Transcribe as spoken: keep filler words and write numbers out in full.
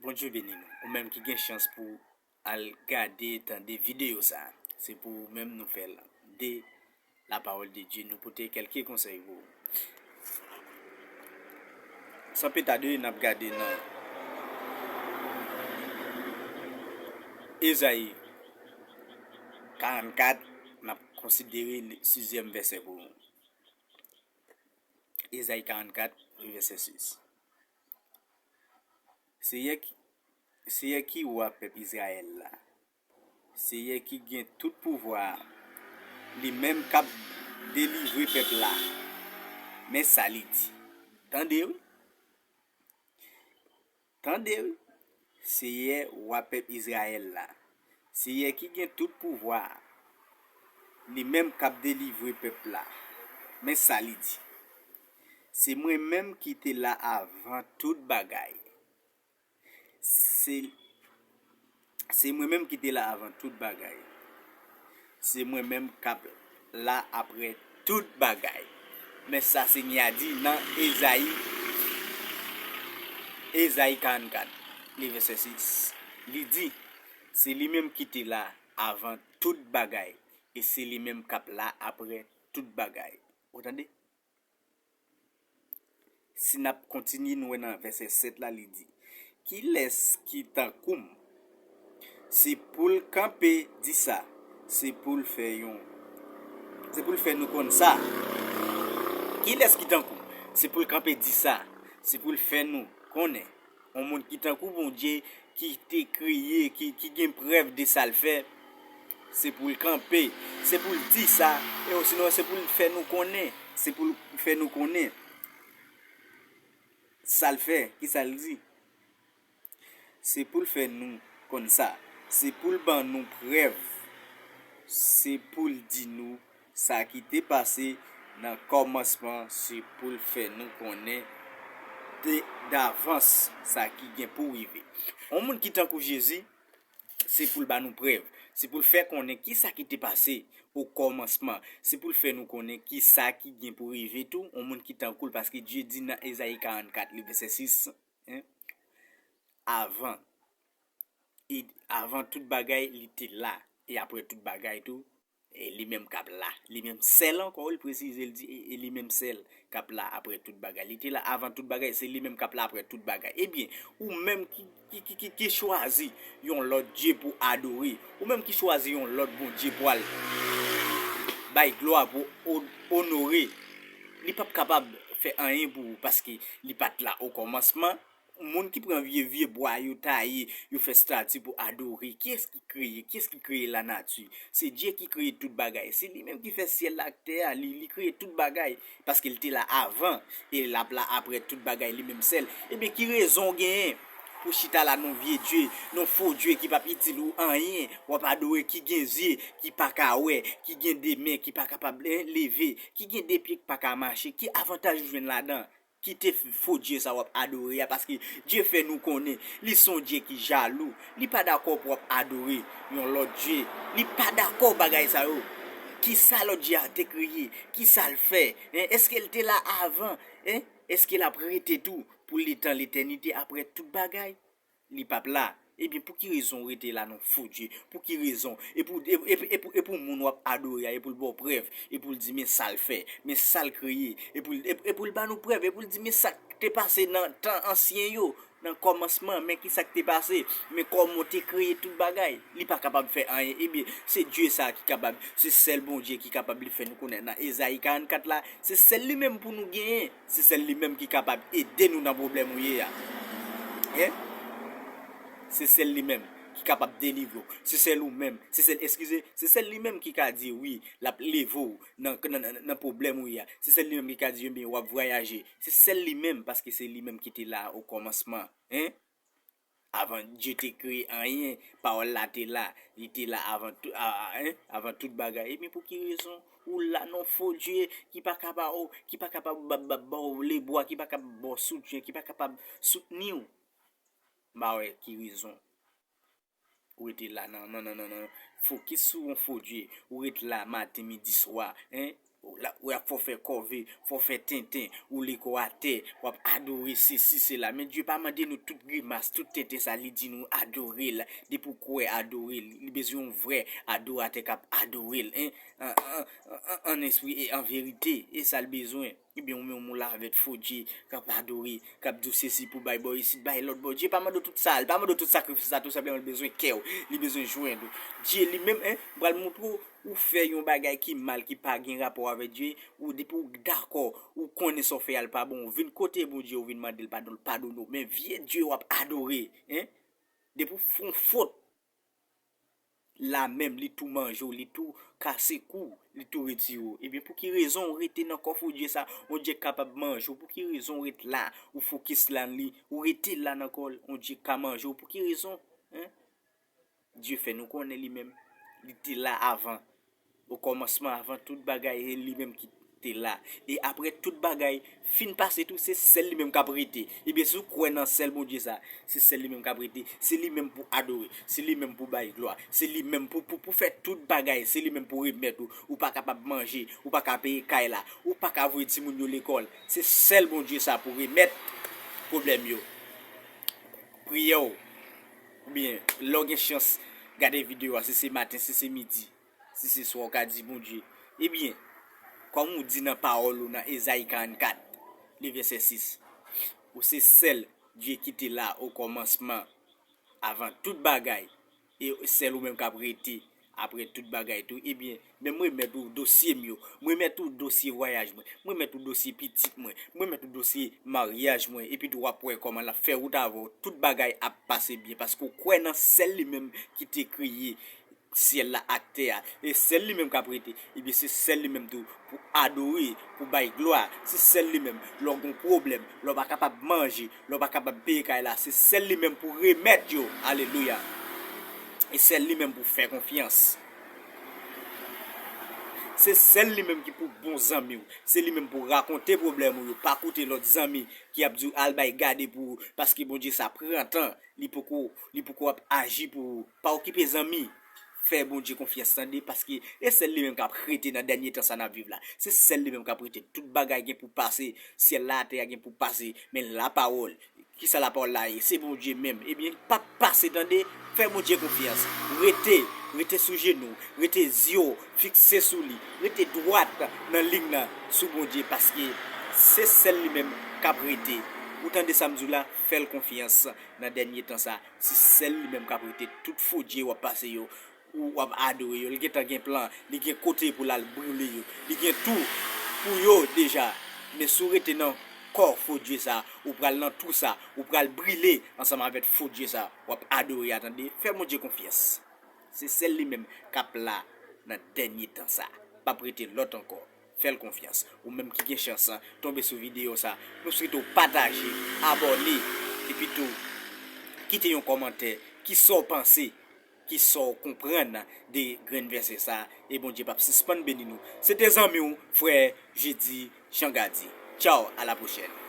Bondye beni nou. Ou menm ki gen chans pou al gade, tande videyo sa, se pou ou menm nou fè l. De la parole de Dieu, nou pote kèlke konsèy pou ou. San pèdi tan, n ap gade nan Ezayi karannkat, n ap konsidere sizyèm vèsè pou nou. Ezayi karannkat, vèsè sis. Seyè ki, Seyè ki wa pèp Izrayèl la, Seyè ki gen tout pouvwa a, li menm k ap delivre pèp la, men sa li di. Tande wi. Tande wi. Seyè, wa pèp Izrayèl la, Seyè ki gen tout pouvwa a, li menm k ap delivre pèp la, men sa li di. Se mwen menm ki te la avan tout bagay. Se, se mwen menm ki te la avan tout bagay. Se mwen menm k ap la apre tout bagay. Men sa Senyè a di nan Ezayi, Ezayi karannkat, li vèsè sis. Li di, se li menm ki te la avan tout bagay, e se li menm k ap la apre tout bagay. Ou tande? Si n ap kontinye, nou wè nan vèsè sèt la, li di, kilès ki tankou m? Se pou l kanpe di sa, se pou l fè yon, se pou l fè nou konn sa. Kilès ki tankou m? Se pou l kanpe di sa, se pou l fè nou konnen. Yon moun ki tankou Bondye, ki te kreye, ki, ki gen prèv de sa l fè, se pou l kanpe, se pou l di sa, e osinon se pou l fè nou konnen, se pou l fè nou konnen sa l fè, ki sa l di. Se pou l fè nou konn sa, se pou l ban nou prèv, se pou l di nou sa ki te pase nan kòmansman, se pou l fè nou konnen de davans sa ki gen pou rive. Yon moun ki tankou Jezi, se pou l ba nou prèv, se pou l fè konnen kisa ki te pase o kòmansman, se pou l fè nou konnen kisa ki gen pou rive tou, yon moun ki tankou l, paske Dye di nan Ezayi karannkat, li vèsè sis, en, avan, e avan tout bagay, li te la, e apre tout bagay tou, e li menm k ap la, li menm sèl ankò, li presize, li di, e, e li menm sèl k ap la apre tout bagay. Li te la avan tout bagay, se li menm k ap la apre tout bagay. Ebyen, ou menm ki, ki, ki, ki, ki chwazi yon lòt Dye pou adore, ou menm ki chwazi yon lòt Bondye pou al bay glwa, pou o-, onore, li p ap kapab fè anyen pou ou, paske li pa t la o kòmansman. Moun ki pran vye, vye bwa, yo taye, yo fè estati pou adore. Kiyès ki kreye? Kiyès ki kreye lanati? Se Dye ki kreye tout bagay. Se li menm ki fè syèl la ak tè a. Li, li kreye tout bagay. Paske li te la avan, e l ap la apre tout bagay, li menm sèl. Ebyen, ki rezon w genyen pou chita la nan vye dye, nan fo dye ki p ap itil ou anyen, w ap adore, ki gen zye, ki pa ka wè, ki gen de men, ki pa kapab, en, leve, ki gen de pye, ki pa ka mache? Ki avantaj ou jwenn ladan? Kite fo dye sa w ap adore a, paske Dye fè nou konnen li se yon Dye ki jalou. Li pa dakò pou w ap adore yon lòt dye. Li pa dakò bagay sa yo. Kisa lòt dye a te kreye? Kisa l fè? En, èske l te la avan? En, èske l ap rete tou pou letan letènite apre tout bagay? Li p ap la. Ebyen, pou ki rezon w rete la nan fo dye? Pou ki rezon? E pou, e, e, e pou, e pou moun w ap adore a, e pou l ba w prèv, e pou l di, men sa l fè, men sa l kreye, e pou l, e, e pou l ba nou prèv, e pou l di, men sa k te pase nan tan ansyen yo, nan kòmansman, men ki sa k te pase, men kòman w te kreye tout bagay. Li pa kapab fè anyen. Ebyen, se Dye sa a ki kapab, se sèl Bondye ki kapab, li fè nou konnen nan Ezayi karannkat la, se sèl li menm pou nou genyen. Se sèl li menm ki kapab ede nou nan pwoblèm ou ye a. En? Se sèl li menm ki kapab delivre w. Se sèl ou menm. Se sèl, eskize, se sèl li menm ki ka di wi, l ap leve w nan, nan, nan, nan pwoblèm ou ye a. Se sèl li menm ki ka di, ebyen, w ap vwayaje. Se sèl li menm, paske se li menm ki te la o kòmansman. En? Avan Dye te kreye anyen, pawòl la te la. Li te la avan tou-, a, a, en, avan tout bagay. Ebyen, pou ki rezon ou la nan fo dye ki pa ka ba w, ki pa ka ba w, ba, ba, ba w lebwa, ki pa ka ba w soutyen, ki pa kapab soutni w? M pa wè ki rezon ou rete la nan, nan, nan, nan, nan, fokis sou yon fo dye. Ou rete la maten, midi, swa, en? Ou la, ou ap fè w fè kòve, fè w fè tenten, ou lekò atè, w ap adore sesi, sela. Men Dye pa mande nou tout grimas, tout tenten sa, li di nou adore l. Depi w kwè, adore l. Li bezwen yon vrè adoratè k ap adore l, en, an, an, an, an, an espri e an verite. E sa l bezwen. Ebyen, ou menm ou la avèk fo Dye, k ap adore, k ap di w sesi pou bay bò isit, bay lòt bò. Dye pa mande w tout sa, li pa mande w tout sakrifis la, tou senpleman li bezwen kè w, li bezwen jwenn ou. Dye li menm, en, m pral montre w, ou fè yon bagay ki mal, ki pa gen rapò avèk Dye, ou depi w dakò, ou konnen sa w fè a l pa bon, ou vin kote Bondye, ou vin mande l padon, l padone w. Men vye Dye w ap adore, en, depi w fè yon fot, la menm, li tou manje w, li tou kase kou w, li tou retire w. Ebyen, pou ki rezon w rete nan kò fo Dye sa? Yon Dye k kapab manje w, pou ki rezon w ret la, ou fokis la li, ou rete la nan kò l, yon Dye k ka manje w, pou ki rezon? En? Dye fè nou konnen li menm, li te la avan, okòmansman, avan tout bagay, e li menm ki te la. E apre tout bagay fin pase tou, se sèl li menm k ap rete. Ebyen, si w kwè nan sèl Bondye sa, se sèl li menm k ap rete. Se li menm pou adore, se li menm pou bay glwa, se li menm pou, pou, pou fè tout bagay, se li menm pou remèt ou. Ou pa kapab manje, ou pa ka peye kay la, ou pa ka voye timoun yo lekòl. Se sèl Bondye sa pou remèt pwoblèm yo. Priyè w, oubyen lè w gen chans gade videyo a, si se maten, si se midi, si se swa, w ka di Bondye, ebyen, kòm ou di nan pawòl ou nan Ezayi karannkat, le vèsè sis, ou se sèl Dye ki te la okòmansman, avan tout bagay, e sèl ou menm k ap rete apre tout bagay tou, ebyen, men m remèt ou dosye m yo, m remèt ou dosye vwayaj mwen, m remèt ou dosye pitit mwen, m remèt ou dosye maryaj mwen, epi tou w ap wè kòman l ap fè wout avè w, tout bagay ap pase byen, paske w kwè nan sèl li menm ki te kreye syèl la ak tè a, e sèl li menm k ap rete, ebyen, se sèl li menm tou pou adore, pou bay glwa, se sèl li menm, lè w gen pwoblèm, lè w pa kapab manje, lè w pa kapab peye kay la, se sèl li menm pou remèt yo, alelouya, e sèl li menm pou fè konfyans. Se sèl li menm ki pou bon zanmi w. Se li menm pou rakonte pwoblèm ou yo. Pa koute lòt zanmi ki ap di w al bay gade pou ou, paske Bondye sa pran tan, li poko, li poko ap aji pou ou. Pa okipe zanmi. Fè Bondye konfyans, tande, paske e sèl li menm k ap rete nan dènye tan sa n ap viv la. Se sèl li menm k ap rete. Tout bagay gen pou pase, syèl la, atè a gen pou pase, men lapawòl, kisa lapawòl la ye? Se Bondye menm. Ebyen, l p ap pase, tande. Fè Bondye konfyans. Rete, rete sou jenou. Rete zye w fikse sou li. Rete dwat nan liy nan sou Bondye, paske se sèl li menm k ap rete. Ou tande sa m di w la? Fè l konfyans nan dènye tan sa. Se sèl li menm k ap rete. Tout fo dye w ap pase yo, ou w ap adore yo, li gentan gen plan, li gen kote pou l al brile yo, li gen tou pou yo deja. Men si w rete nan kò fo dye sa, ou pral nan twou sa, ou pral brile ansanm avèk fo dye sa w ap adore a, tande. Fè Bondye konfyans. Se sèl li menm k ap la nan dènye tan sa. P ap rete lòt ankò. Fè l konfyans. Ou menm ki gen chans tonbe sou videyo sa, nou swete w pataje, abòne, epi tou kite yon kòmantè. Kisa w panse? Kisa w konprann de grenn vèsè sa? E Bondye p ap sispann beni nou. Se te zanmi w, frè Jedi Jean Gady. Tchaw, a la pwochèn.